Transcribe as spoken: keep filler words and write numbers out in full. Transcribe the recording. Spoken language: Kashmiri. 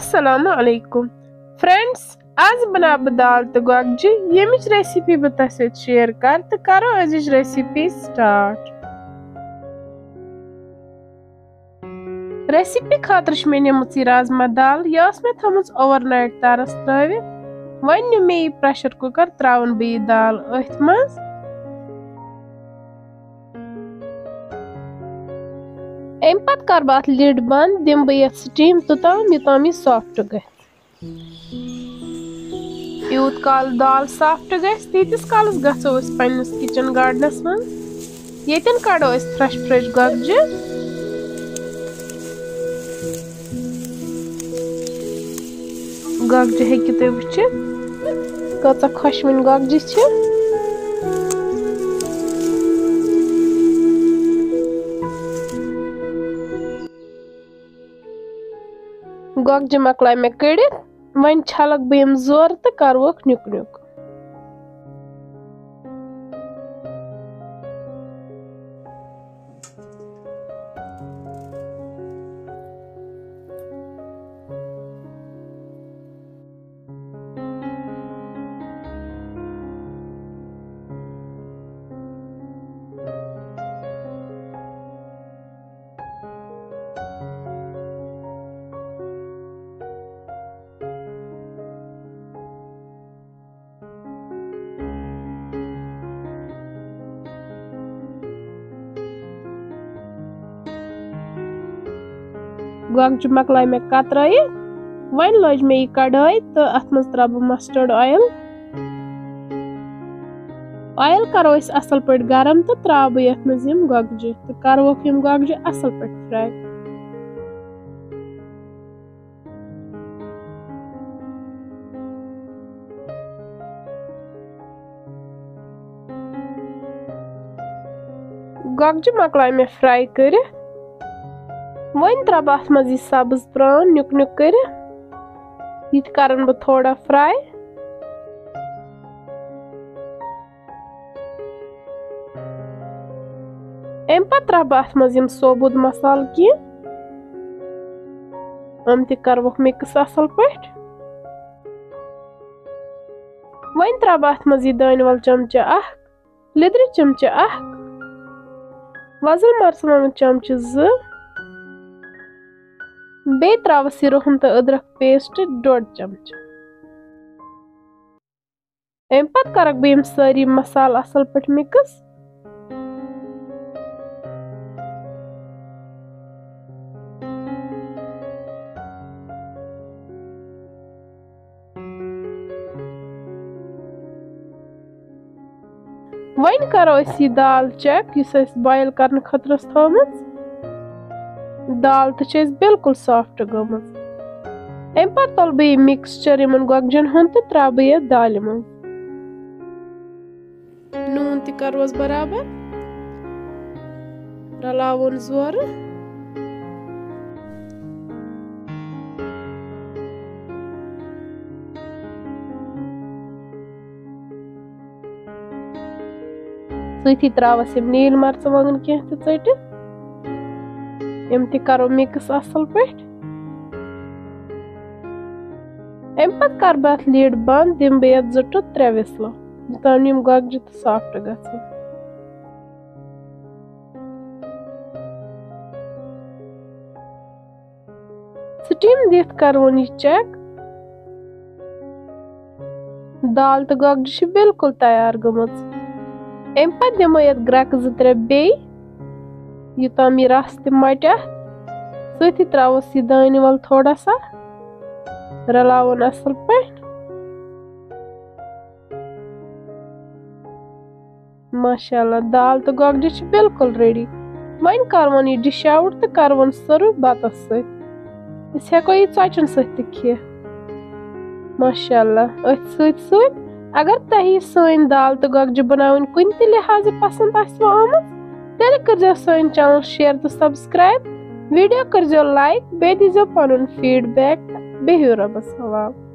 السلام علیکم فرینڈز، آز بناو بہٕ دال تہٕ گۄگجہِ، ییٚمِچ ریسیپی بہٕ تۄہہِ سۭتۍ شیئر کَرٕ، تہٕ کَرو أزِچ ریسیپی سٹارٹ۔ ریسیپی خٲطرٕ چھِ مےٚ نِمٕژ یہِ رازما دال، یہِ ٲس مےٚ تھٲومٕژ اوور نایٹ تارَس ترٲوِتھ۔ وۄنۍ نیوٗ مےٚ یہِ پریشر کوکر، ترٛاوَن بہٕ یہِ دال أتھۍ منٛز۔ اَمہِ پتہٕ کَرٕ بہٕ اَتھ لِڈ بنٛد، دِمہٕ بہٕ یَتھ سٹیٖم توٚتام، یوٚتام یہِ سافٹ گژھِ۔ یوٗت کال دال سافٹ گژھِ، تیٖتِس کالَس گژھو أسۍ پنٛنِس کِچن گارڈنَس منٛز۔ ییٚتٮ۪ن کَڑو أسۍ فرٛٮ۪ش فرٛٮ۪ش گۄگجہِ۔ گۄگجہِ ہیٚکِو تُہۍ وٕچھِتھ، کۭژاہ خۄشوٕنۍ گۄگجہِ چھِ۔ گۄگجہِ مۄکلایہِ مےٚ کٔڑِتھ، وۄنۍ چھَلَکھ بہٕ یِم زورٕ تہٕ کَرٕ ووکھ نیُک نیُک۔ گۄگجہِ مۄکلایہِ مےٚ کترٲیِتھ۔ وۄنۍ لٲج مےٚ یہِ کڑٲے تہٕ اتھ منٛز ترٛاوٕ بہٕ مسٹٲرڈ آیل۔ آیل کرو أسۍ اصل پٲٹھۍ گرم تہٕ ترٛاوٕ بہٕ یتھ منٛز یِم گۄگجہِ تہٕ کرٕ ووکھ یِم گۄگجہِ اصل پٲٹھۍ فراے۔ گۄگجہِ مۄکلایہِ مےٚ فراے کٔرِتھ۔ وۄنۍ ترٛاوٕ بہٕ اَتھ منٛز یہِ سبٕز پرٛان نیُک نیُک کٔرِتھ۔ یہِ تہِ کَرَن بہٕ تھوڑا فراے۔ اَمہِ پَتہٕ ترٛاوٕ بہٕ اَتھ منٛز یِم ثوبوٗت مصالہٕ کینٛہہ۔ یِم تہِ کَرٕوَکھ مِکٕس اَصٕل پٲٹھۍ۔ وۄنۍ ترٛاوٕ بہٕ اَتھ منٛز یہِ دانہِ وَل چمچہٕ اَکھ، لیٚدرِ چمچہٕ اَکھ، وۄزُل مرژٕوانٛگُن چمچہٕ زٕ، بیٚیہِ ترٛاوَس یہِ رُہَن تہٕ أدرَک پیسٹ ڈوٚڈ چمچہٕ۔ اَمہِ پتہٕ کرکھ بہٕ یِم سٲری مصالہٕ اَصٕل پٲٹھۍ مِکٕس۔ وۄنۍ کرو أسۍ یہِ دال چیک یُس اَسہِ بویِل کرنہٕ خٲطرٕ ٲس تھٲومٕژ۔ دال تہِ چھِ اَسہِ بالکل سافٹ گٔمٕژ۔ اَمہِ پتہٕ تُلہٕ بہٕ یہِ مِکسچر یِمن گۄگجن ہُنٛد تہٕ ترٛاوٕ بہٕ یَتھ دالہِ منٛز۔ نوٗن تہِ کَروس برابر، رَلاوُن زورٕ۔ سۭتی ترٛاوَس یِم نیٖلۍ مرژٕوانٛگن کینٛہہ تہِ ژٔٹِتھ۔ یِم تہِ کَرو مِکٕس اَصٕل پٲٹھۍ۔ اَمہِ پَتہٕ کَرٕ بہٕ اَتھ lid بنٛد، دِمہٕ بہٕ یَتھ زٕ to ترٛےٚ whistle۔ یوٚتام یِم گۄگجہِ تہٕ soft گژھن۔ Steam دِتھ کَرٕ وۄنۍ یہِ check۔ دال تہٕ گۄگجہِ چھِ بالکل تیار گٔمٕژ۔ اَمہِ پَتہٕ دِمو یَتھ گرٛٮ۪کہٕ زٕ ترٛےٚ بیٚیہِ، یوٚتام یہِ رَس تہِ مَٹہِ اَتھ۔ سۭتی ترٛاووس یہِ دانہِ وَل تھوڑا سا، رَلاوُن اَصٕل پٲٹھۍ۔ ماشاءاللہ، دال تہٕ گۄگجہِ چھِ بالکل ready۔ وۄنۍ کَرون یہِ dish out تہٕ کَرون serve بَتَس سۭتۍ۔ أسۍ ہٮ۪کو یہِ ژۄچَن سۭتۍ تہِ کھٮ۪تھ۔ ماشاءاللہ، أتھۍ سۭتۍ سۭتۍ اگر تۄہہِ یہِ سٲنۍ دال تہٕ گۄگجہِ بَناوٕنۍ کُنہِ تہِ لحاظہٕ پَسنٛد آسِوٕ آمٕژ، تیٚلہِ کٔرۍزیو سٲنۍ channel share تہٕ subscribe۔ Video کٔرۍزیو like، بیٚیہِ دیٖزیو پَنُن feedback۔ بِہِو رۄبَس حوالہٕ۔